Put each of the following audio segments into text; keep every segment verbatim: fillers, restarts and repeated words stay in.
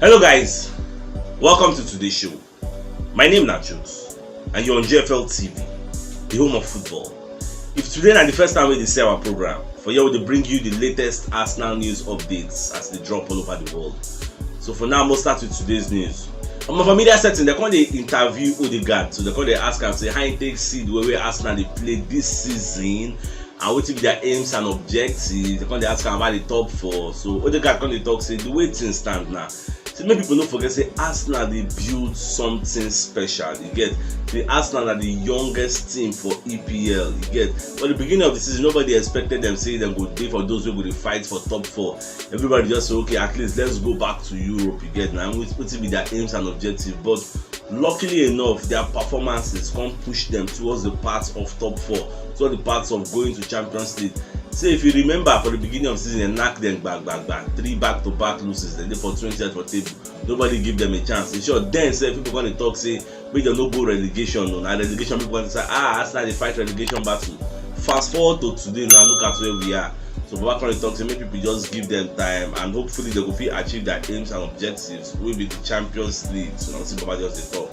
Hello guys, welcome to today's show. My name na Jones and you're on G F L T V, the home of football. If today na the first time wey dey see our program, for here we dey bring you the latest Arsenal news updates as they drop all over the world. So for now, we'll start with today's news. Omo, for media setting, they come dey interview Odegaard, so they come dey ask am say how he take see the way wey Arsenal dey play this season and wetin be their aims and objectives. They come dey ask am about the top four. So Odegaard come dey talk say the way things stand now, say make people no forget say Arsenal dey build something special. You get, the Arsenal na the youngest team for E P L. You get, for the beginning of the season, nobody expected them say dem go dey for those wey go dey fight for top four. Everybody just say, okay, at least let's go back to Europe. You get, na wetin be their aims and objectives. But luckily enough, their performances come push them towards the path of top four, towards the path of going to Champions League. Say if you remember, for the beginning of the season, they knack them back, back, back, three back-to-back losses. They dey for twentieth for table. Nobody give them a chance. In short, then sef, people come dey talk say make dem no go relegation. No, na relegation people come dey say, ah, Arsenal dey fight relegation battle. Fast forward to today now, look at where we are. So Baba come dey talk say make people just give them time and hopefully they go fit achieve their aims and objectives wey be the Champions League. So na wetin Baba just dey talk.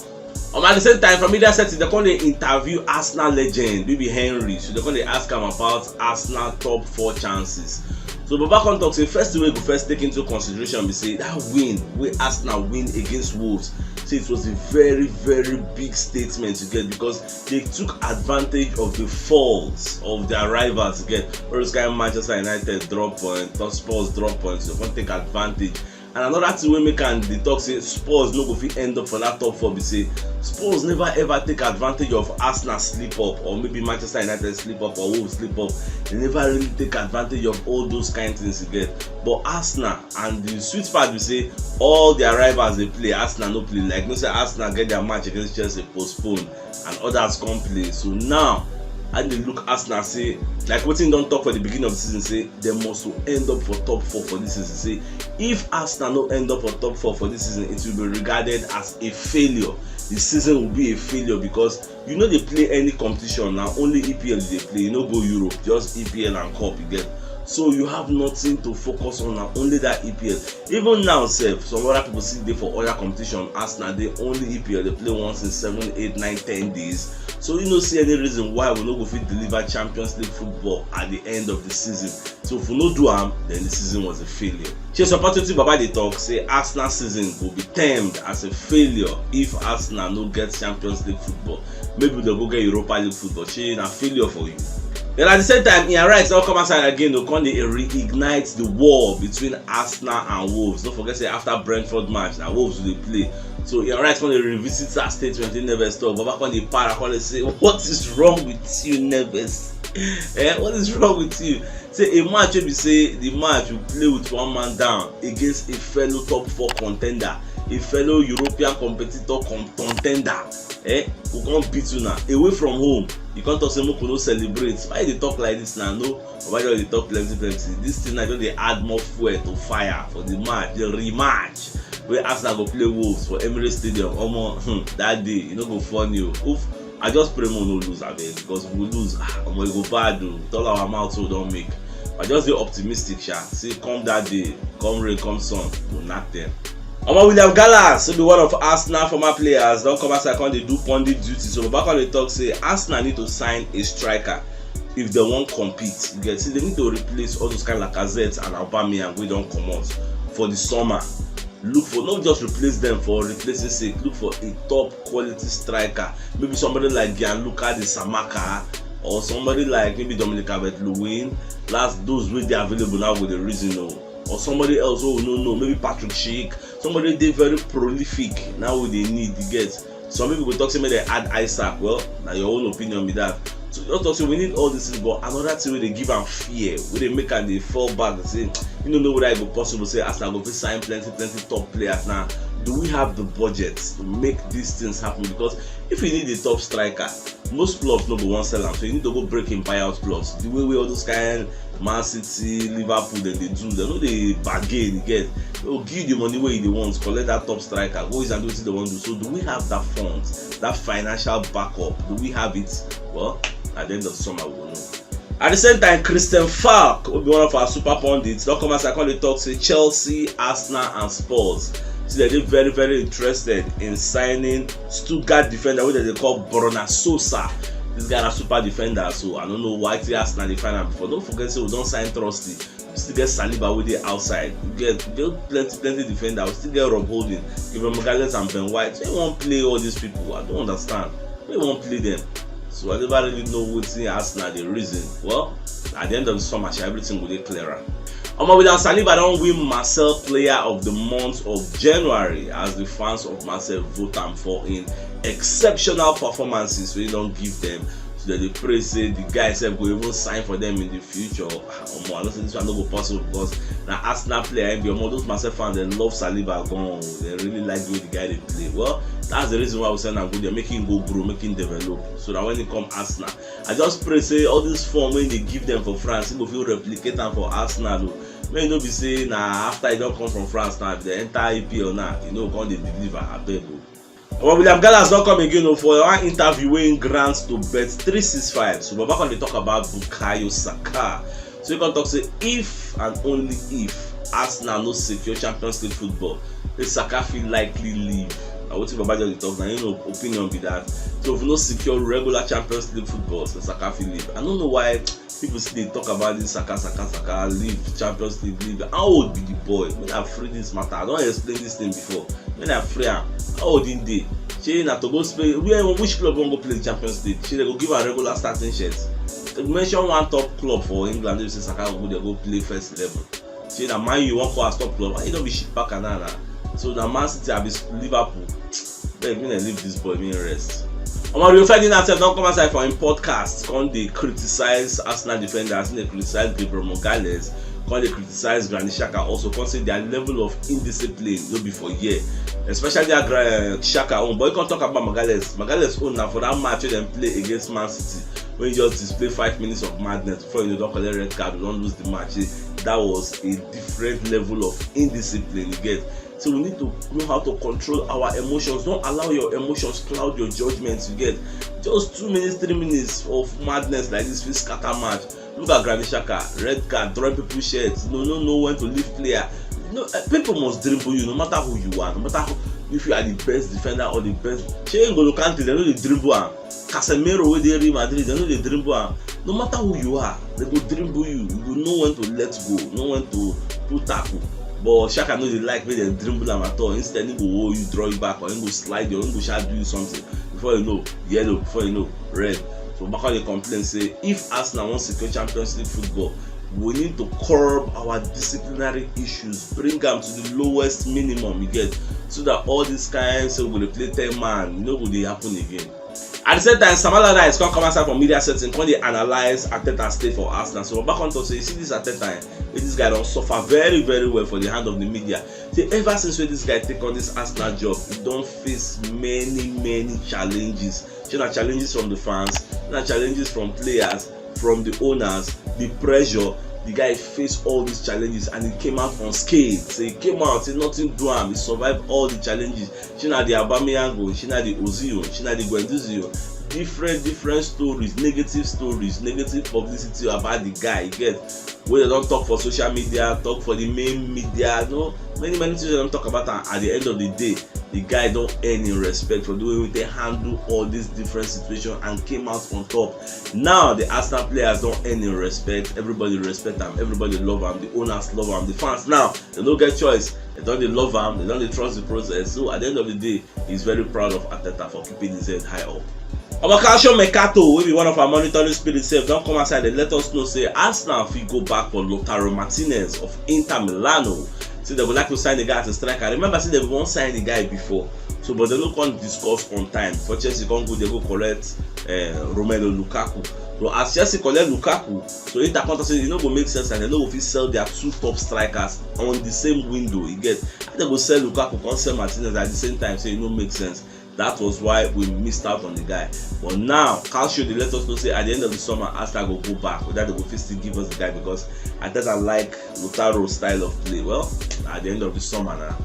Um, at the same time, for media setting, they come dey interview Arsenal legend, wey be Henry. So they come dey ask am about Arsenal top four chances. So Baba come talk say first thing wey go first take into consideration be say that win wey Arsenal win against Wolves, say it was a very, very big statement, you get, because they took advantage of the falls of their rivals, you get. All those kind of Manchester United drop point, Spurs drop points, they come take advantage. And another thing wey make am dey talk say Spurs no go fit end up for that top four be say Spurs never ever take advantage of Arsenal slip up, or maybe Manchester United slip up, or Wolves slip up. They never really take advantage of all those kind things again. But Arsenal, and the sweet part be say all their rivals dey play, Arsenal no play. Like, no say Arsenal get their match against Chelsea postponed and others come play. So now, I dey look Arsenal say, like wetin don talk for the beginning of the season, say they must to end up for top four for this season. Say if Arsenal no end up for top four for this season, it will be regarded as a failure. The season will be a failure because you no dey play any competition. Na only E P L you dey play. You no go Europe, just E P L and cup you get. So you have nothing to focus on, na only that E P L. Even now sef, some other people still dey for other competition. Arsenal dey only E P L dey play once in seven, eight, nine, ten days. So you no see any reason why we no go fit deliver Champions League football at the end of the season. So if we no do am, then the season was a failure. Shey support wetin Baba dey talk, say Arsenal season go be termed as a failure if Arsenal no get Champions League football. Maybe dem go get Europa League football. Shey na failure for you? Then at the same time, Ian Wright don come outside again to come dey reignite the war between Arsenal and Wolves. Don't forget say after Brentford match, na Wolves we dey play. So Ian Wright come dey revisit that statement wey Neves talk. Baba come dey para, come dey say, what is wrong with you, Neves? Eh, what is wrong with you? Say a match wey be say the match you play with one man down against a fellow top four contender, a fellow European competitor con-, contender. Eh, we come beat una away from home. You come talk say make we no celebrate. Why you dey talk like this now? No, Baba just dey talk plenty plenty. This thing na just dey add more fuel to fire for the match, the rematch wey Arsenal go play Wolves for Emirates Stadium. Omo, hmm, that day e no go funny o. Oof, I just pray make we no lose abeg, because if we lose, ah, omo, e go bad o. With all our mouth wey we don make, I just dey optimistic sha. Say come that day, come rain, come sun, we go knack them. Omo, William Gallas, wey be one of Arsenal former players, don come outside come dey do pundit duty. So Baba come dey talk say Arsenal need to sign a striker if they wan compete. You get, say they need to replace all those kind Lacazette and Aubameyang wey don comot for the summer. Look for, no just replace them for replacing sake. Look for a top quality striker. Maybe somebody like Gianluca Di Samaka, or somebody like maybe Dominic Calvert-Lewin. That's those wey dey available now with the reason o. Or somebody else wey we no know, maybe Patrick Schick, somebody dey very prolific. Now we dey need, you get. Some people go talk say make dem add Isaac. Well, na your own opinion be that. So just talk say we need all these things, but another thing wey dey give am fear, wey dey make am dey fall back, say you no know whether e go possible say Arsenal go fit sign plenty plenty top players now. Do we have the budget to make these things happen? Because if you need a top striker, most clubs no go wan sell am, so you need to go break im buyout clause. The way wey all those kind Man City, Liverpool, dem dey do, dem no dey bargain again. They go give you the money wey you dey want, collect that top striker, go use am do wetin dem wan do. So do we have that funds, that financial backup? Do we have it? Well, at the end of summer we go know. At the same time, Christian Falk, wey be one of our super pundits, don come outside come dey talk say Chelsea, Arsenal and Spurs, So dem dey very, very interested in signing Stuttgart defender wey dem dey call Borna Sosa. This guy na super defender, so I no know why till Arsenal dey find am before. Don't forget say we don sign Trusty. We still get Saliba wey dey outside. We get, we get plenty, plenty defender. We still get Rob Holding, Gabriel Magalhaes and Ben White. Why you wan play all these people? I don't understand. Why you wan play them? So I never really know wetin Arsenal dey reason. Well, at the end of the summer, sha, everything go dey clearer. Omo, William Saliba don win Marseille Player of the Month of January as the fans of Marseille vote am for im exceptional performances wey e don give them. So dem dey pray say the guy sef go even sign for them in the future. Ah, omo, I know say this one no go possible because na Arsenal player im be. Omo, those Marseille fans, dem love Saliba gan o. Dem really like the way the guy dey play. Well, that's the reason why we send am go there, make him go grow, make him develop. So that when he come Arsenal, I just pray say all this form wey dey give them for France, he go fit replicate am for Arsenal o. Make e no be say na after he don come from France now, if dem enter E P L now, e no go come dey deliver, abeg o. Omo, William Gallas don come again o, for one interview wey he grant to Bet three six five. So Baba come dey talk about Bukayo Saka. So he come talk say if and only if Arsenal no secure Champions League football, say Saka fit likely leave. Na wetin Baba just dey talk, na him opinion be that. So if we no secure regular Champions League football, say Saka fit leave. I no know why people still dey talk about this Saka, Saka, Saka, leave Champions League, leave. How old be the boy? Make I free this matter. I don explain this thing before. Make I free am. How old him dey? Shey na to go Spain? Where, which club wan go play Champions League? Shey dem go give am regular starting shirt? Mention one top club for England wey say Saka go there go play first eleven. Shey na Man U wan call as top club? Why e no be shit packer now na? So na Man City abi Liverpool? Beg, make dem leave this boy, make him rest. Omo, Rio Ferdinand sef don come outside for im podcast, come dey criticize Arsenal defenders, come dey criticize Gabriel Magalhaes, come dey criticize Granit Xhaka also, come say their level of indiscipline no be for here, especially that Gra-, Xhaka own. But he come talk about Magalhaes. Magalhaes own na for that match wey dem play against Man City, when he just display five minutes of madness before he don collect red card, we don lose the match. That was a different level of indiscipline, you get. So we need to know how to control our emotions. Don't allow your emotions cloud your judgments, you get. Just two minutes, three minutes of madness like this fit scatter match. Look at Granit Xhaka, red card, throwing people shirts. No, no, know when to leave player. No, eh, people must dribble you, no matter who you are, no matter who, if you are the best defender or the best. Shey N'Golo Kante, dem no dey dribble am. Casemiro wey dey Real Madrid, dem no dey dribble am. No matter who you are, dem go dribble you. You go know when to let go, know when to pull tackle. But Xhaka no dey like make dem dribble am at all. Instead, he go hold you, draw you back, or he go slide you, or he go sha do you something. Before you know, yellow. Before you know, red. So Baka dey complain say if Arsenal wan secure Champions League football, we need to curb our disciplinary issues, bring am to the lowest minimum, you get, so that all this kind say we go dey play ten man, e no go dey happen again. At the same time, Sam Allardyce come come outside for media setting, come dey analyze Arteta stay for Arsenal. So Baba come talk say, you see this Arteta, eh, wey this guy don suffer very, very well for the hand of the media. Say ever since wey this guy take on this Arsenal job, he don face many, many challenges. Shey na challenges from the fans, na challenges from players, from the owners, the pressure. The guy face all these challenges and he came out unscathed. So he came out, say nothing do am. He survived all the challenges. Shey na the Aubameyang o, shey na the Ozil o, shey na the Guendouzi o. Different, different stories, negative stories, negative publicity about the guy, you get, wey dem don talk for social media, talk for the main media, you know, many, many things dem don talk about am. At the end of the day, the guy don earn im respect for the way wey he take handle all this different situation and came out on top. Now the Arsenal players don earn im respect. Everybody respect am. Everybody love am. The owners love am. The fans now, dem no get choice. Dem don dey love am. Dem don dey trust the process. So at the end of the day, he's very proud of Arteta for keeping his head high up. Omo, Calcio Mercato, wey be one of our monitoring spirits sef, don come outside dey let us know say Arsenal fit go back for Lautaro Martinez of Inter Milano. Say dem go like to sign the guy as a striker. Remember say dem wan sign the guy before, so, but dem no come discuss on time. Before Chelsea come go, dem go collect, eh, Romelu Lukaku. So as Chelsea collect Lukaku, so Inter come talk say e no go make sense and dem no go fit sell their two top strikers on the same window. You get, how dem go sell Lukaku come sell Martinez at the same time? Say e no make sense. That was why we missed out on the guy. But now, Calcio dey let us know say at the end of the summer, Arsenal go go back. Whether dem go fit still give us the guy, because Arteta like Lautaro style of play. Well, at the end of the summer now.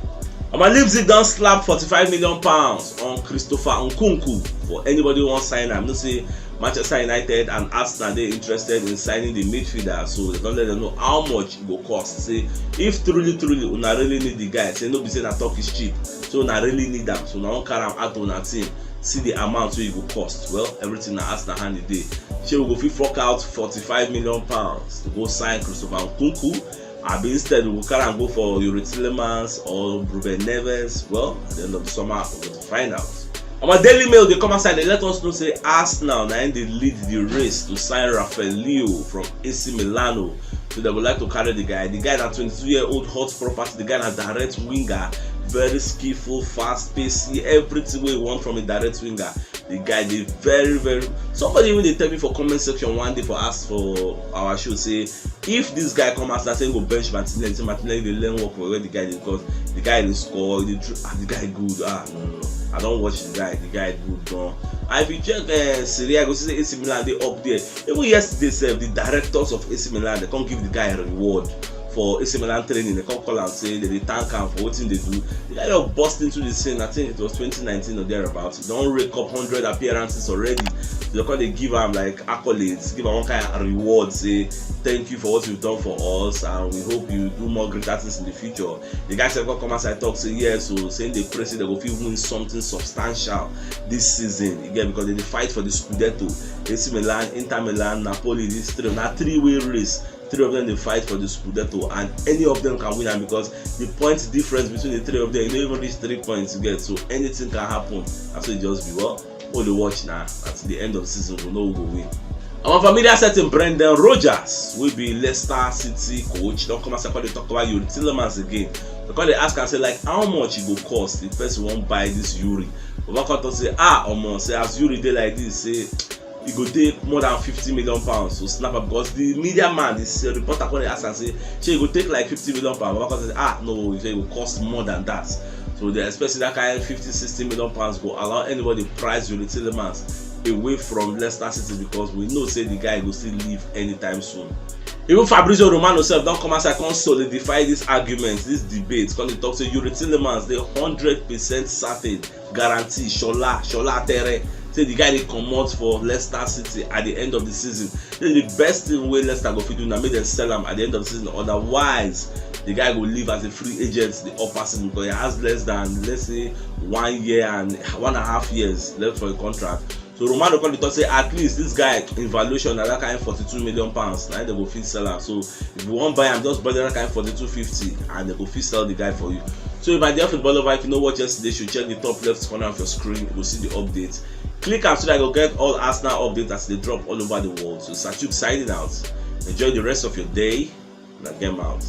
Omo, Leipzig don slap forty-five million pounds on Christopher Nkunku. For anybody wey wan sign am, you know say Manchester United and Arsenal dey interested in signing the midfielder, so they don let them know how much e go cost. Say if truly truly una really need the guy, say no be say na talk is cheap, so una really need am, so una wan carry am add to una team, see the amount wey e go cost. Well, everything na Arsenal hand e dey. Shey we go fit fork out forty-five million pounds to go sign Christopher Nkunku? Abi instead we go carry am go for Youri Tielemans or Ruben Neves? Well, at the end of the summer, we go find out. Our Daily Mail dey come outside, dey let us know say Arsenal na im dey lead the race to sign Rafael Leo from A C Milano. So they would like to carry the guy. The guy na twenty-two year old hot property. The guy na direct winger, very skillful, fast, pacey, everything wey you want from a direct winger. The guy dey very very. Somebody even dey tell me for comment section one day for us for our show say if this guy come outside say he go bench Martinelli, say Martinelli dey learn work for where the guy dey, because the guy dey score, the, the guy good. Ah, no, no, no. I don watch the guy, the guy good gan. And if you check uh, Serie A, you go see say A C Milan dey up there. Even yesterday sef, the directors of A C Milan, they come give the guy a reward for A C Milan training. They come call am say they dey thank am for wetin they do. The guy just burst into the scene. I think it was twenty nineteen or thereabouts. He don rake up hundred appearances already. They come dey give am like accolades, give am one kind of reward, say thank you for what you've done for us, and we hope you do more greater things in the future. The guy sef come outside talk say yes, so saying they pray say they go fit win something substantial this season again, because they dey fight for the Scudetto. A C Milan, Inter Milan, Napoli, this three na three-way race. Three of them dey fight for the Scudetto, and any of them can win am because the point difference between the three of them, you no even reach three points you get, so anything can happen. That's what e just be. Well, we dey watch now. At the end of the season, we know who go win. Our familiar setting, Brendan Rodgers, wey be Leicester City coach, don come outside come dey talk about Youri Tielemans again. They come dey ask am say like how much e go cost if person wan buy this Youri. Baba come talk say ah omo, say as Youri dey like this, say e go take more than fifty million pounds to snap am, because the media man, the reporter come dey ask am say shey e go take like fifty million pounds. Baba come say ah no, e say e go cost more than that. So they expect say that kind fifty, sixty million pounds go allow anybody price Youri Tielemans away from Leicester City, because we know say the guy go still leave anytime soon. Even Fabrizio Romano sef don come outside come solidify this argument, this debate, come dey talk say Youri Tielemans dey hundred percent certain, guarantee, shola shola tere, say the guy dey comot for Leicester City at the end of the season. Say the best thing wey Leicester go fit do na make dem sell am at the end of the season, otherwise the guy go leave as a free agent the upper season, because he has less than, let's say, one year and one and a half years left for a contract. So Romano come dey talk say at least this guy in valuation na that kind forty-two million pounds na dem go fit sell am. So if you wan buy am, just buy that kind forty-two fifty and dem go fit sell the guy for you. So if I dey football over, if you no watch yesterday show, check the top left corner of your screen, you go see the update. Click am so that you go get all Arsenal updates as they drop all over the world. So Sachuk signing out. Enjoy the rest of your day. Na game out.